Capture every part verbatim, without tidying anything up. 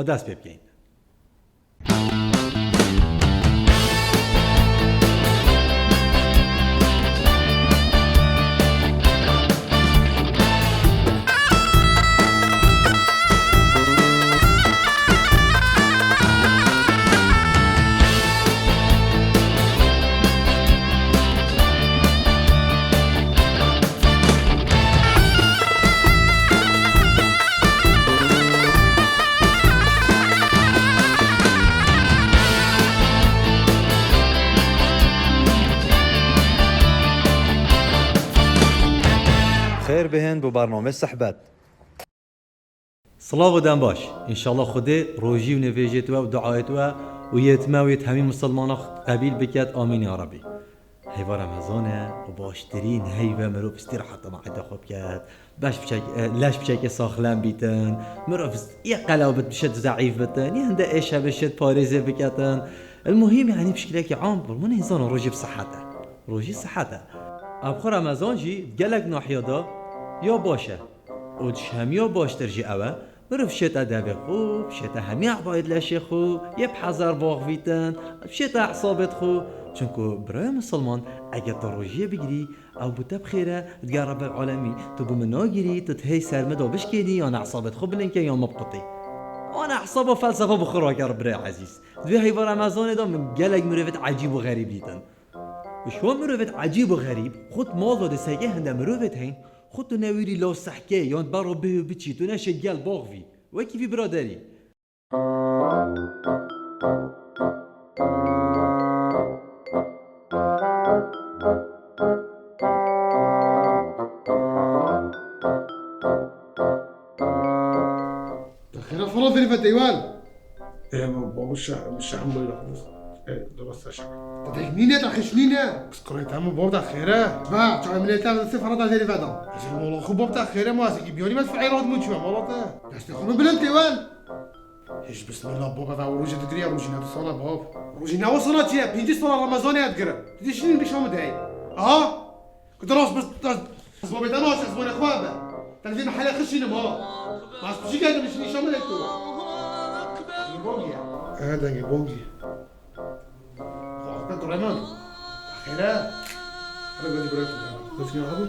Dest pê bikeyn. Xêr bihên bo bernamê Sehbet. Silav û dem baş. Înşallah Xwedê rojî û nivêjê we û duayê we û yê me û yê hemî misilmana qebîl biket. Amîn ya Rebî. Heyva Remezan e û baştirîn heyve mirov istîraheta me'eda xwe biket. Beş biçek, e, leş biçekê saxlem bîtin. Mirov ist-, yê qelew bit, bişit zeîf bitin. Yê hinde êşe bişit, parêzê biketin. El muhîm, yanî, bi şekilekî am, bi min însan rojî bi sihet e. Rojî sihet e. Ev xwe Remezan jî gelek nahiya de ya baş e. Û ji hemiya baştir jî ew e, mirov şête devê xwe, şête hemiya e'dayê leşê xwe, yê bi hezar baxvîtin, şête esabêt xwe. Çunku birayê misilman, eger tu rojiyê bigirî, ew bo te bi xêr e, diga Rebbil Alemî, tu bo min nagirî, tu dihêy ser min de bişkênî, yan esabêt xwe bilind ke, yan min biqutî. Wana esaba felsefe bi xwe rake birayê ezîz. Di vê heyva Remezanê de min gelek mirovêt ecîb û xerîb dîtin. Ji wan mirovêt ecîb û xerîb, xwe di mal de di sekê hinde mirovêt heyn, xwe tu newîrî law sehkê, yan bero bihê û biçî, tu neşê gel baxvî. Wekî vî biraderî. Te xêra fala derî ve deywal. Ê, ma babo şe-, şehmbayla xwe. Ê, dirasta şe. Te dek nîne, te xiş nîne. Kız kurê te mi bab te xêre. Ba, çay milê te sê fala da derî ve da. Ez ê mala xwe bab te xêre ma, ez ê ki biyarî me fi'ê rat mû çime mala te. Destê xwe mi bilind deywal. Hiç bismillah bab, eve rojê digiriye, rojî ne sala bab. Rojî ne sala çi ye? Pêncî sala Remezanê ez digirim. Tu dişînin bişa mi dey. Aha. Ku tu rast bist, tu ez bobê te naş, ez bonê xwe be. Te li vê mehele xişînim ha. Ma ez pişik edim, şîn îşa min tu. Dengê bongî ye. He, dengê bongî. Xwe te kureman. Xêre. Hele gotî bira tu. Gotî ne abi?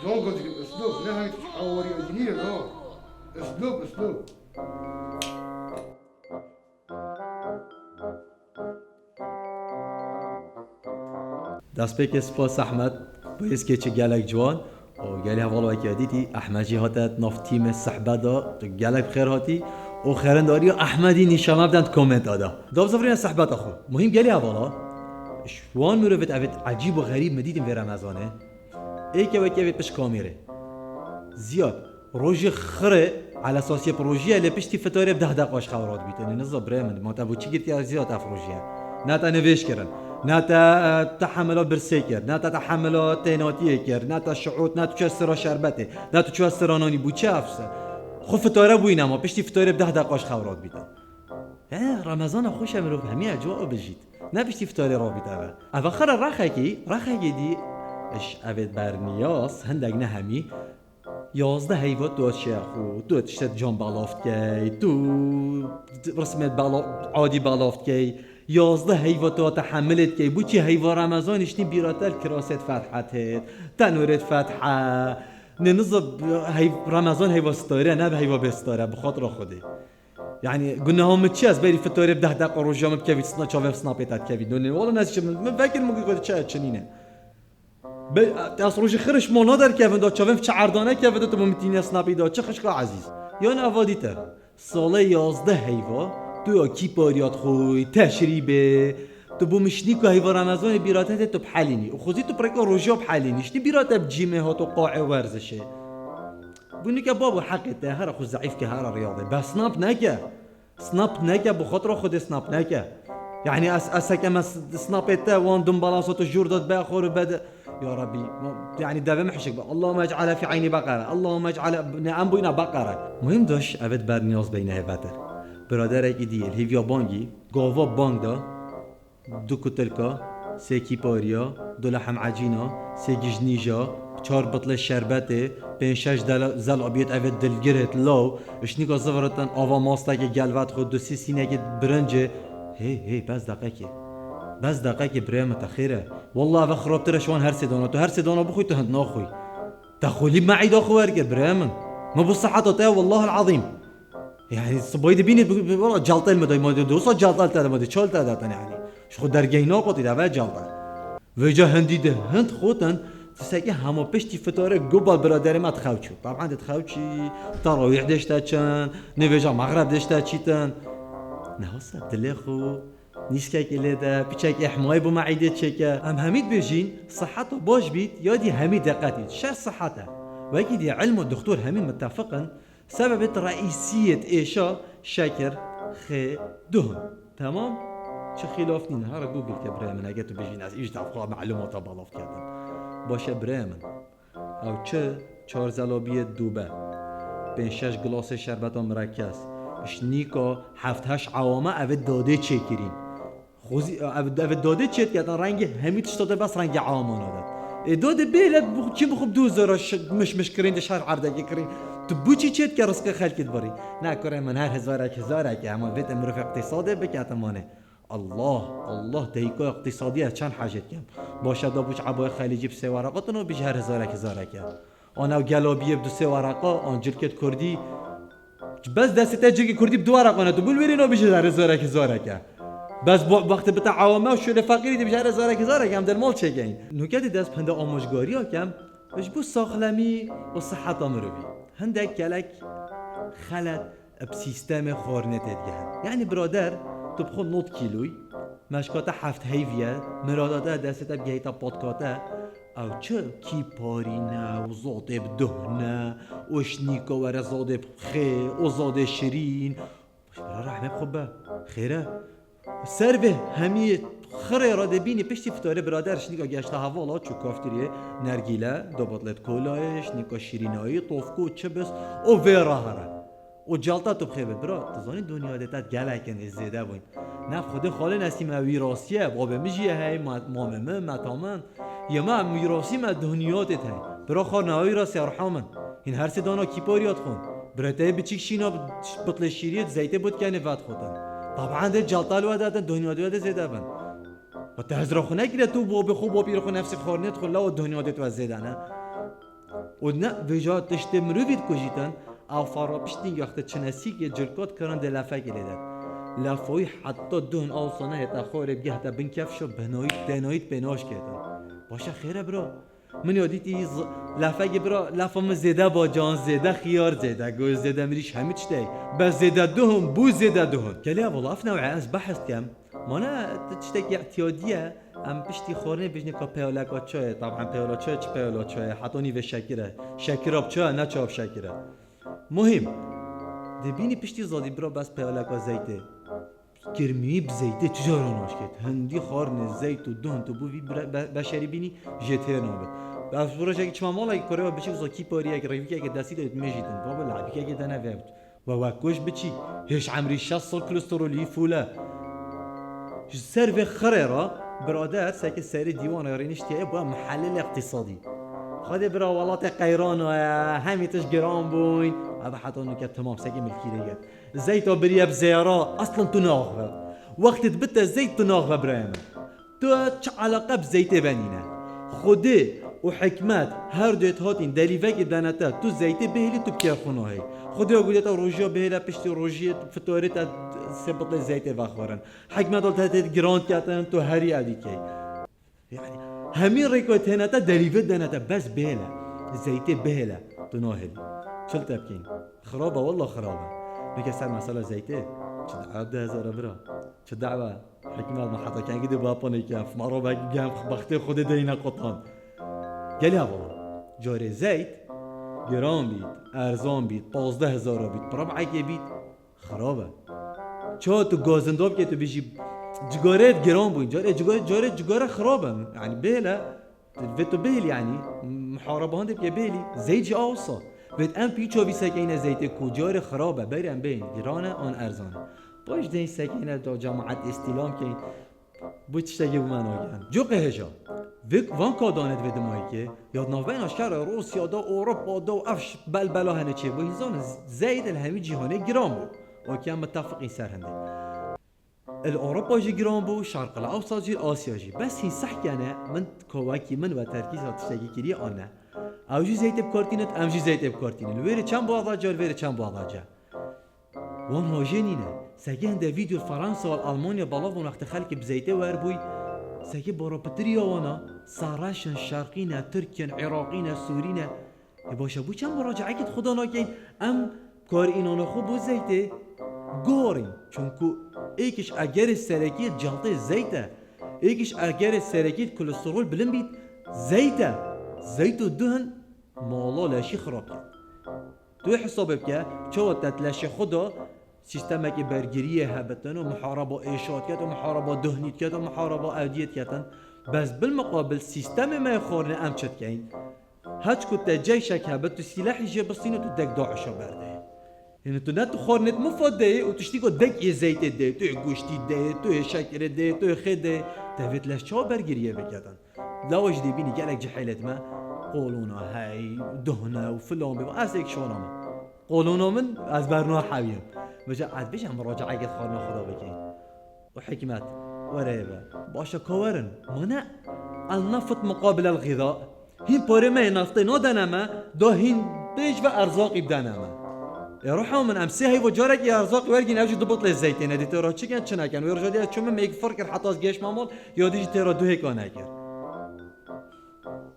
Can gotî, uslub. Ne hemî tu hawariya dinî ne, no. Uslub, uslub. Destpêkê spas Ehmed, bo êskê çi gelek ciwan û gelî heval wekî dîtî, Ehmed jî hate nav tîmê Sehbet de, tu gelek bi xêr hatî û xêrindariya Ehmedî nîşan me biden di komenta de. Dav zivirîne Sehbeta xwe. Muhîm gelî hevala, ji wan mirovêt evêt ecîb û xerîb min dîtin vê Remezanê. Êke wekî evê pişt kamîrê. Ziyad, rojê xirê, elesasiyê bi rojiyê lê piştî fitarê bi deh deqa ji xew rat bîtin. Niza birê min, ma te bo çi girtiye Ziyad ev rojiyê? Ne te nivêj kirin, ne te, e, tehemila birsê kir, ne te tehemila tênatiyê kir, ne te şiût, ne tu çûye sira şerbetê, ne tu çûye sira nanî, bo çi ev se? Xwe fitare bûyîne ma piştî fitarê bi deh deqa ji xew rat bîtin. He, Remezana xweş e mirov hemiya cua bijît. Ne piştî fitarê rabît eve. Eve xira rexekî, rexekî dî, iş evêt berniyaz, hindek ne hemî. Yazdeh heyva tu şêxû, tu tiştet can belav dikey, tu rismêt bela-, adî belav dikey. Yazdeh heyva tu tehemilê dikey. Bo çi heyva Remezan îştî bîra te li kirasêt fethet, tenûrêt fethe. Nê niza heyv-, Remezan heyva stare, ne heyva bê stare, bi xatira Xwedê. Yani, guneha min çi, ez berî fitorê bi deh deqa roja min bikevî, sna-, çavên snapê te dikevî. Donê, wala ne çi, min, min vekir min ku çi çinîne. Be, ez rojê xiriş mo naderkevin da, çavên çi erdane kevin da, tu bo min tîne snapî da, çi xişka ezîz. Yan eva dîte. Salê yazdeh heyva, tu ya kîpariyat xwe, teşrîbê, tu bo min şinî ku heyva Remezanê bîra te tê, tu bihelînî. Û xwezî tu pireka roja bihelînî. Şinî bîra te bi cîmê hat û qaê werzişê. Gunike babo heqê te, hera xwe zeîf ke, hera riyadê. Be snap neke. Snap neke, bi xotira Xwedê snap neke. Yani ez, ez seke me s-, snapê te wan dum balasa tu jûr dot be xor be de. Ya Rabbi, yani devê min hişik be. Allahümme ec'ale fi eyni beqere. Allahümme ec'ale, ne em buyna beqere. Muhim daş, evet berniyaz beyne hevetir. Biraderekî diyê, hêviya bangî, gava bang da. Du kutilka, sê kîpariya, du lehem ecîna, sê gijnîja, Çar bitlê şerbetê, pênc şeş dela-, zelabiyêt evê dilgirêt law, şnîka ziviritin ava mastekê gelvet xwe, du sî sînekê birincê. Hey, hey, bes deqekê. Bes deqekê birê min, te xêr e. Wallah eve xirabtir e ji wan her sê dana. Tu her sê dana bixwî, tu hind naxwî. Te xwelî meîda xwe wergir birê min. Min bo siheta te ye, wallahil azîm. Yani sibayî dibînî, bi, bi, wala celtel me dayî, ma dê dosa celtel te de, ma dê çal te de, yani. Ji xwe dergehî naqotî de, eve celtel. Vêca hindî de hind xotin, tu sekê hema piştî fitare gobal biraderê me dixew çû. Taban de dixew çî, terawîh dêşte çin, nêvêja mexreb dêşte çîtin. Nehasa dilê xwe, nîskekê lê de, piçek ihmayê bo me îdê çêke. Em hemî dibêjîn, siheta baş bît, ya dî hemî deqetît. Şer sihet e. Wekî dî ilm û doktor hemî mitefiqin, Sebebê reîsiyê êşa şekir, xê, duhn. Temam? Çi xîlaf nîne. Here Google ke birê min, heke tu bijîn, ez îş davxa melûmata balav kerdin. Baş e birê min. Ew çi? Çar zelabiyê dûbe. Pênc şeş gilasê şerbeta mirekez. Şnîka heft heşt ewame evê dadê çêkirîn. Xwezî, ev, ev dodê çêt ke, rengê hemî tişta de bes rengê awana de. Ê dodê bêle bu-, kî bixwe bi du zora ş-, miş miş kirîn de şer erdekê kirîn. Tu bu çi çêt ke rizqê xelkê dibirî. Ne kurê min her hezarek hezarek e, hema vê te mirov iqtîsadê bike te mane. Allah, Allah, deyka iqtîsadî ye, çend hecet kem. Başe da bu çi eboyê xelîcî bi sê weraqatin û bîj her hezarek hezarek e. Ana gelabiyê bi du sê weraqa, an cilkêt kurdî. Bes destê te cilkê kurdî bi du weraqa ne, tu bul wêrê nabêjî zerê zoreke zoreke. Bes bo-, wextê bite awame û şûlê feqîrî dibêje erê zoreke zoreke, em del mal çêkeyin. Nûketê dest bi hinde amojgariya kem, ji bo saxlemî û siheta mirovî. Hindek gelek xelet bi sîstemê xwarinê tê digehin. Yanî birader, tu bi xwe nod kîloy, meşka te heft heyvî ye, mirada te destê te bigehîta patka te, ew çi kîparî ne û zodê bi duh ne û şnîka were zodê bi xê û zodê şirîn. Bira rehmê bi xwe be. Xêr e. Ser vê hemî xirê re dê bînî piştî fitarê birader şnîka geşta hevala çû kaftiriyê, nergîle, dobatlêt kolayê, şnîka şirînayî, tofku, çibis û vê re here. Û calta tu bixê bit, bira, tu zanî dinya de te gelek in ê zêde bûn. Ne Xwedê xalê nesî me wîrasiye, babê min jî ye hey, ma-, mamê min, meta min. Yê me em wîrasî me dinya tê hey. Bira xar ne wîrasiye erha min. Hîn her sê dana kîpariya dixwin. Bira te yê biçîk şîna bi-, bitlê şîriyê zeytê bût kenê vedixwetin. Taban dê calta li we de din, dinya de zêde bin. Û te hezra xwe nekiriye, tu babê xwe, babîrê xwe nefsê xwarinê dixwe, lewa dinya dê tu ez zêde ne. Û ne vêca tiştê mirovî dikujîtin, ew fara piştî yaxtê çinesîkê cilka dikirin dê lefekê lê de. Lefa wî heta duhn awsa nehête xwarê bigehte bin kefşa, benayît, tenayît pê naşkêtin. Baş e xêr e bira. Min ya dîtî z-, lefekê bira, lefa min zêde bacan, zêde xiyar, zêde goz, zêde mirîş hemî tiştê. Bes zêde duhn bû zêde duhn. Gelê hevala ev newê ez behs dikem. Mane tu tiştekî îtiyadî ye, em piştî xwarinê bijnê ka peyaleka çayê, taban peyala çayê çi peyala çayê, heta nîvê şekir e. Şekira bi çay e, ne çav şekir e. Muhîm. Dê bînî piştî zadî bira bes peyaleka zeytê. Girmî bi zeytê çi cara naşkêt. Hindî xwarinê zeyt û duhn tu bû vî bire-, be-, beşerî bînî jê têr nabit. Ez bi rojekî çima malekî kurê we biçik zokî pariyek rêwîkeke destî de mêjîtin. Baba labîkekê de ne vevt. We we kuş biçî, hêş emrî şeş sal kolesterolî fûl e. Ji ser vê xirê re, birader, seke serê dîwanê rêniştiye, bûye muhellilê iqtîsadî. Xwedê bira welatê qeyrana ye, hemî tişt giran bûyn. Eve heta nûke temam, seke milkî rê ye. Zeyta biriye bi zêra, aslan tu naxve. Wextê dibite zeyt tu naxve birayê min. Tu çi eleqe bi zeytê ve nîne? Xwedê û hikmet her du êt hatîn delîvekê denete, tu zeytê bihêlî, tu bi kêr xwe nahê. Xwedê ya gotê te rojiya bihêle, piştî rojiyê fitorê te sê bitlê zeytê vexwarin. Hikmet al te tê giran ketin, tu herî evî key. Yani hemî rêkoyê tênete delîve denete, bes bihêle. Zeytê bihêle, tu nahêlî. Çil te bikîn? Xirab e, wallah xirab e. Nûke ser mesela zeytê, çi dawa du hezar e bira? Çi dawa? Hikmet me heta kengî dê bapanê kef. Me ro belkî gem bextê Xwedê deyne qotan. Gelê hevala. Carê zeyt giran bît, erzan bît, pazdeh hezara bît, bi reb'ekê bît, xirab e. Çawa tu gazinda bikê tu bijî cigarê giran bûyî. Carê ciga-, carê cigare xirab e. Yani bêle, vê tu bêlî yani, muharebahan dê bikê bêlî. Zeyt jî awsa. Vêt em pî çavî sekeyne zeytê ku carê xirab e. Berî em bêyîn. Giran e an erzan e. Paş deyîn sekeyne da cemaet îstîlam keyin. Bu tiştekî bi me nagihan. Coqê hêja. Vê, van kadanê di vê dimayîkê, ya di navbeyna şerê Rûsya de, Ewropa de û ev ş-, belbela hene çêbû, hîn zanin zeyt li hemî cîhanê giran bû. Wekî em mitefiqîn ser hindê. Li Ewropa jî giran bû, Şerq el Ewsat jî, Asya jî. Bes hîn sehkene min, ko wekî min we terkîza tiştekî kiriye an ne. Ew jî zeytê bi kar tînin, em jî zeytê bi kar tînin. Li wê rê çend bû ava ca, li vê rê çend bû ava ca. Wan hajê nîne. Sekê hinde vîdeo li Fransa û Almanya belav bûn wextê xelkê bi zeytê wer bûy. Sekê bara pitirî ya wana, sareş in, şerqî ne, tirk in, iraqî ne, sûrî ne. Ê baş e, bû çend muracaekê di xwe de nakeyn? Em karînana xwe bo zeytê gorîn. Çunku êkiş egerê serekî cihiltê zeyt e. Êkiş egerê serekî kolesterol bilind bît zeyt e. Zeyt û duhin mala leşî xirab ket. Tu hesabê bike, çawa te di leşê xwe de sîstemekê bergiriyê hebitin û muhareba êşa diket û muhareba duhnî diket û muhareba ewdiyê diketin. Bes bilmiqabil sîstemê me yê xwarinê em çi dikeyn? Heçku te ceyşek hebe, tu sîlehî jê bistîne, tu dek DAIŞa berdê. Hînî tu ne tu xwarinê mifad deyê û tu ştîko dek ê zeytê deyê, tu yê goştî deyê, tu yê şekirê deyê, tu yê xê deyê. Te vê di leş çawa bergiriyê biketin? Lawa jî dê bînî gelek cihêlêt me, qolûna hey, duhne û filan bê, ez êk şona min. Qolûna min, ez berna hewiyim. Vêca ez bêjim muracaekê xwarina xwe da bikî. Û hikmet, were eve. Başa ka werin, mane el neft muqabil el ğîda. Hîn parê me yê naftê nadene me, da hîn pêş ve erzaqî bidene me. Ê ruha min, em sê heyva carekî erzaqî wergîn, ev jî du botlê zeytê ne, dî tê ra çi ken, çi neken. Wê roja dî ez çûme me yek fir kir heta ez gêşme mal, ya dî jî tê ra duhêka nekir.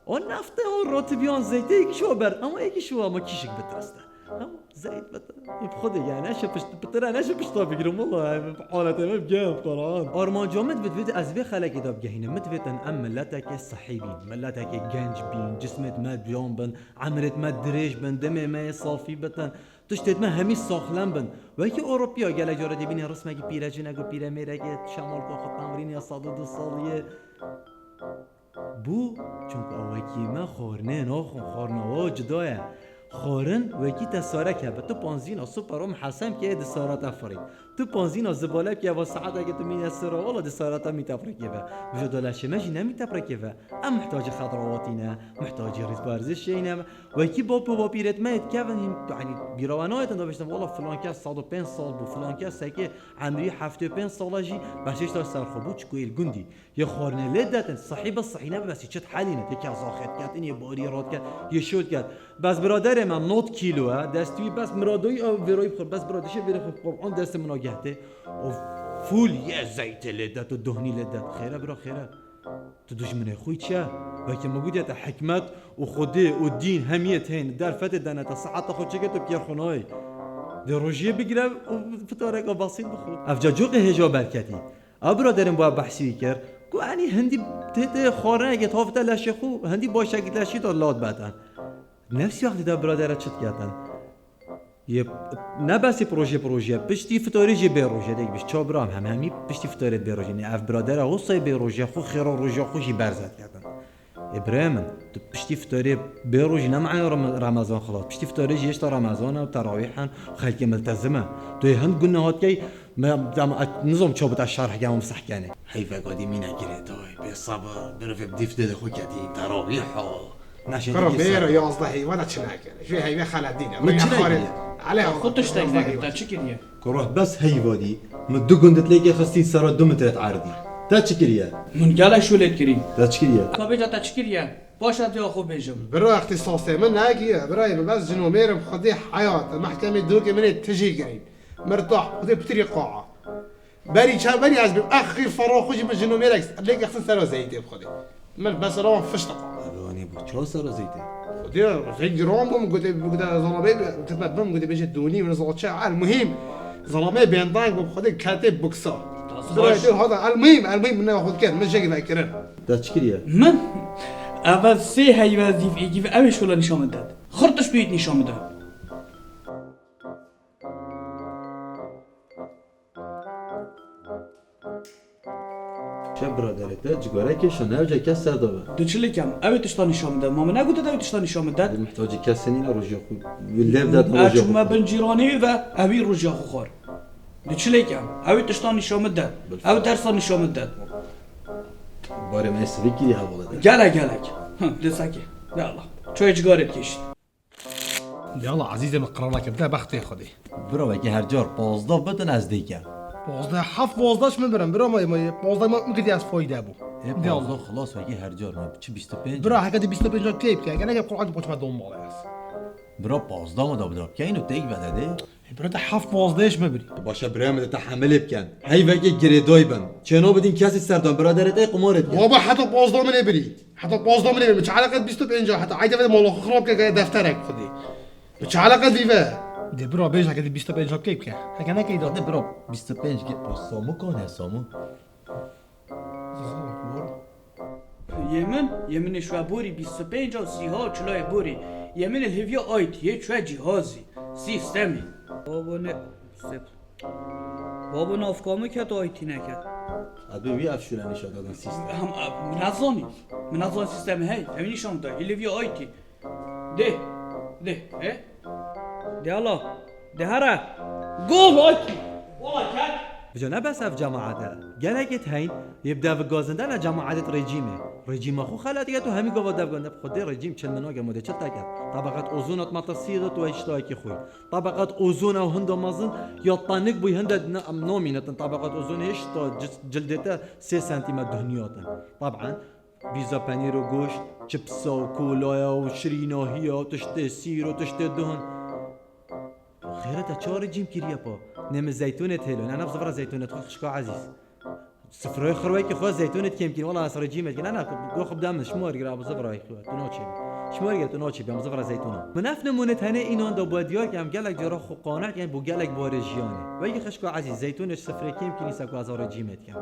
O nafte, o rotibiyan zeytê yekî şiwa ber, ama yekî şiwa ama kîşik bitiriste. Ama zeyt bitir. Ê bi xwedê yani, ez şe pişt, bitire, ne şe pişta bigirim, wala, em haletê me bigem, Quran. Armanca min divêt, divêt ez vê xelekê de bigehînim. Min divêtin em milleteke sehî bîn, milleteke genc bîn, cismêt me duyan bin, emrêt me dirêj bin, demê me yê safî bitin. Tiştêt me hemî saxlem bin. Wekî Ewropiya gelek cara dê bînê rismekî pîrecinek û pîremêrekê şemal ku xwe temrîn ya sed û du salî ye. Bû, çunku ew wekî me xwarinê naxwin, xwarina wa cida ye. Xwarin wekî te sarek hebe, tu panzîna super o mihesem ke di sara te firî. Tu panzîna zibale ke va saeteke tu mîne sira, wala di sara te mî tefrikê ve. Bi jê dolaşê me jî ne mî tefrikê ve. Em mihtacî xedrawatî ne, mihtacî rîzberzişê ne. Wekî bap û bapîrêt me yê dikevin, hîn, yanî, bîra we nayêtin da bêjin, wala filan kes sed û pênc sal bû, filan kes sekê emrî heftê û pênc sala jî beşêşta ser xwe bû, çikû êl gundî. Yê xwarinê lê detin, sehî be sehî nebe, bes yê çi helîne, tê ke zaxet ket, in yê barî rat ket, yê şol ket. Bes biraderê me nod kîlo e, destî wî bes miradoyî ew vêroyî bixwe, bes bira dişê vêrê xwe Quran destê min a gehtê. O fûl yê zeytê lê det û duhnî lê det. Xêre bira, xêre. Tu dijminê xwe çi ye? Wekî min gotiye te hikmet û Xwedê û dîn hemiyê tên derfetê dene te seheta xwe çêke tu piyê xwe nayê. Dê rojiyê bigire û fitareka besît bixwe. Ev ca coqê hêja berketî. Ev biraderin bo ev behsî wî kir. Ku enî hindî tê tê xwarinekê tavite leşê xwe, hindî başekî leşî de lat beten. Nefsî wextî de biradere çi diketin? Yê ne besî proje proje, piştî fitorê jî bê roje, dek biş çaw biram hem hemî piştî fitorê bê roje. Nê ev biradere hosay bê roje, xwe xêra roje xwe jî berze diketin. Ê birayê min, tu piştî fitorê bê rojî ne mane Rem-, Remezan xilas. Piştî fitorê jî hêşta Remezan e û terawîh in, xelkê miltezim e. Tu yê hin gune hatkey, me, em, nizom çaw bita şerh gen û miseh kenê. Heyvek adî mîne girê dayê, bê sebir, mirovê bi dîf dê xwe ketî, terawîh ha. Naşê Kuro dikî bêro ser. Yazdeh heyva da çi nake. Jê heyve xelet dîne. Min çi nake? Ele Xwe tiştek nekir, te çi kiriye? Kuro bes heyva dî. Min du gundit lêkê xistîn sera du metret erdî. Te çi kiriye? Min gele şûlêt kirî. Te çi kiriye? Ka bêje te çi kiriye? Baş ez ya xwe bêjim. Bira îxtîsasê min negiye. Birayê min bes jin û mêrim xwedê heyat. Mehkemê dûkê min ê tijî girîn. Mirtah, xwedê pitirî qaa. Berî çar berî ez bim. Ex xîr ferro xwe jî min jin û mêrek lêk extin sera zeytê bi xwedê. Min bes rawan fişt qaa. Ev anî bû çawa sera zeytê? Xwedê zeyt giran bû, min gote, min gote zelamê, xizmet bim, gote bêje donî, min zala çi, el muhîm. Zelamê bêndang bû, xwedê ketê buksa. Birayê hada, el muhîm, el muhîm min ne xwe diket, min jek vekirin. Te çi kiriye? Min? Ev sê heyve zîv êgî ve ew ê şola nîşan min det. Xirtiş bît nîşan min det. Şev biraderê te, cigare kêşa, ne evce kes ser da be. Di çi lêkem? Ew ê tişta nîşan min de. Ma min negote de ew ê tişta nîşan min de? Di mihtacî kesê nîne, rojê xwe lêv de, rojê xwe. Çûme bin cîranê ve, ew ê rojê xwe xwar. Di çi lêkem? Ew ê tişta nîşan min de. Ew dersa nîşan min de. Barê me sivî kirî hevalê de. Gelek gelek. Hı, desaki. De Allah. Çay cigaret kişt. De Allah ezîzê min qiraleke bide bextê Xwedê. Bira wekî her car pazdeh bidin ez dê kem. Pazdeh heft pazdeh min birin. Bira me me pazdeh min kitiye ez fayde bû. Ê De pazdeh Allah. Xilas wekî her car me çi bîst û pênc. Bira heke di bîst û pênc keyf ke. Gene ke Kur'an poçma dom bala ez. Bira pazdeh mı da bida bikeyn û tek vede de. E, bira te heft pazdeh mi birî. Başa biraya me de te hemilê biken. Hey vekî girêdayî bin. Çêno bidin kesî serdan biraderê te qumarê dikin. Baba heta pazdeh min ê birî. Heta pazdeh min ê birî. Çi eleqet bîst û pênc heta. Ayda ve moloxu xirab ke defterek Xwedê. Çi eleqet vîve. De bira bêj heke di bîst û pênc keyf ke. Heke nekey da. Hadi bira bîst û pênc ki samu kan he samu. Yemin, yeminê şwe borî bîst û pênc û sîha û çilayê borî. Yeminê hevya aytî, yê çwe cîhazî, sîstemî. Babo ne, sep. Babo navka min ket aytî neket. Abi wî ev şûle nîşa dadin sîstem. Hem, min nezanî. Min nezanî sîstemê hey. Ev nîşan da. Hî hevya aytî. De. De. He? De Allah. De here. Gol aytî. Wala ket. Bijo ne bes ev cemaete. Gelekê heyn yê bi dev gazinde ne cemaetê rejîmê. Rejîma xwe xelet ket û hemî gava dev gazinde. Xwedê rejîm çil min nake modê çil te ket. Tabaqet ozona mata sî de tu hiştayekî xwe. Tabaqet ozona û hinda mezin ya tanik bûy hinde ne-, em namînetin. Tabaqet ozona hişta ci-, cildê te sê sentîmet duhniyatin. Taban, bîza penîr û goşt, çipsa û kolaya û şirînahiya û tiştê sîr û tiştê duhn. Xêre te çawa rejîm kiriye pa? Nê min zeytûnê têlo. Ne, ne, bi zivra zeytûnê xwe xişka ezîz. Sifrayê xirwekî xwe zeytûnê kêm kîn. Wala ez rejîmê dikin. Ne, ne, go xwe bide min. Şima wêrgire bi zivra xwe. Tu naçê. Şima wêrgire tu naçê. Em zivra zeytûna. Min ev nimûne tenê înan da bo diyar ke em gelek cara xwe qane ken bo gelek barê jiyanê. Wekî xişka ezîz zeytûnê sifrê kêm kînî se ku ez rejîmê dikim.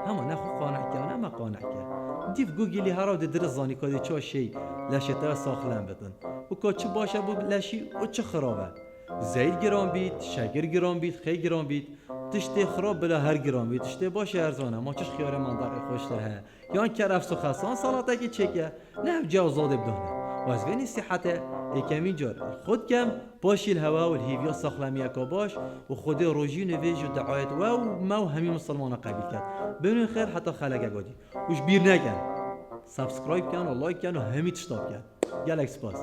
Hema ne xwe qane ke, ne me qane ke. Dîv Googleî hera di dirist zanî ka dê çawa şey leşê te saxlem bidin. Û ka çi baş e bo leşî û çi xirab e. Zeyt giran bît, şekir giran bît, xê giran bît. Tiştê xirab bila her giran bît, tiştê baş ê erzan e. Ma çi xiyarê mandaqê xweştir heye. Yan kerefs û xesan salatekî çêke. Ne ev cewzadê bidane. Û ez vê nîsîhete êkemîn car xwe dikem. Paşî li hewa û li hîviya saxlemiyeka baş û Xwedê rojî nivêj û duayet we û me û hemî misilmana qebîl ket. Bimînin xêr heta xeleke godî. Û ji bîr neken. Subscribe ken û like ken û hemî tişta biken. Gelek spas.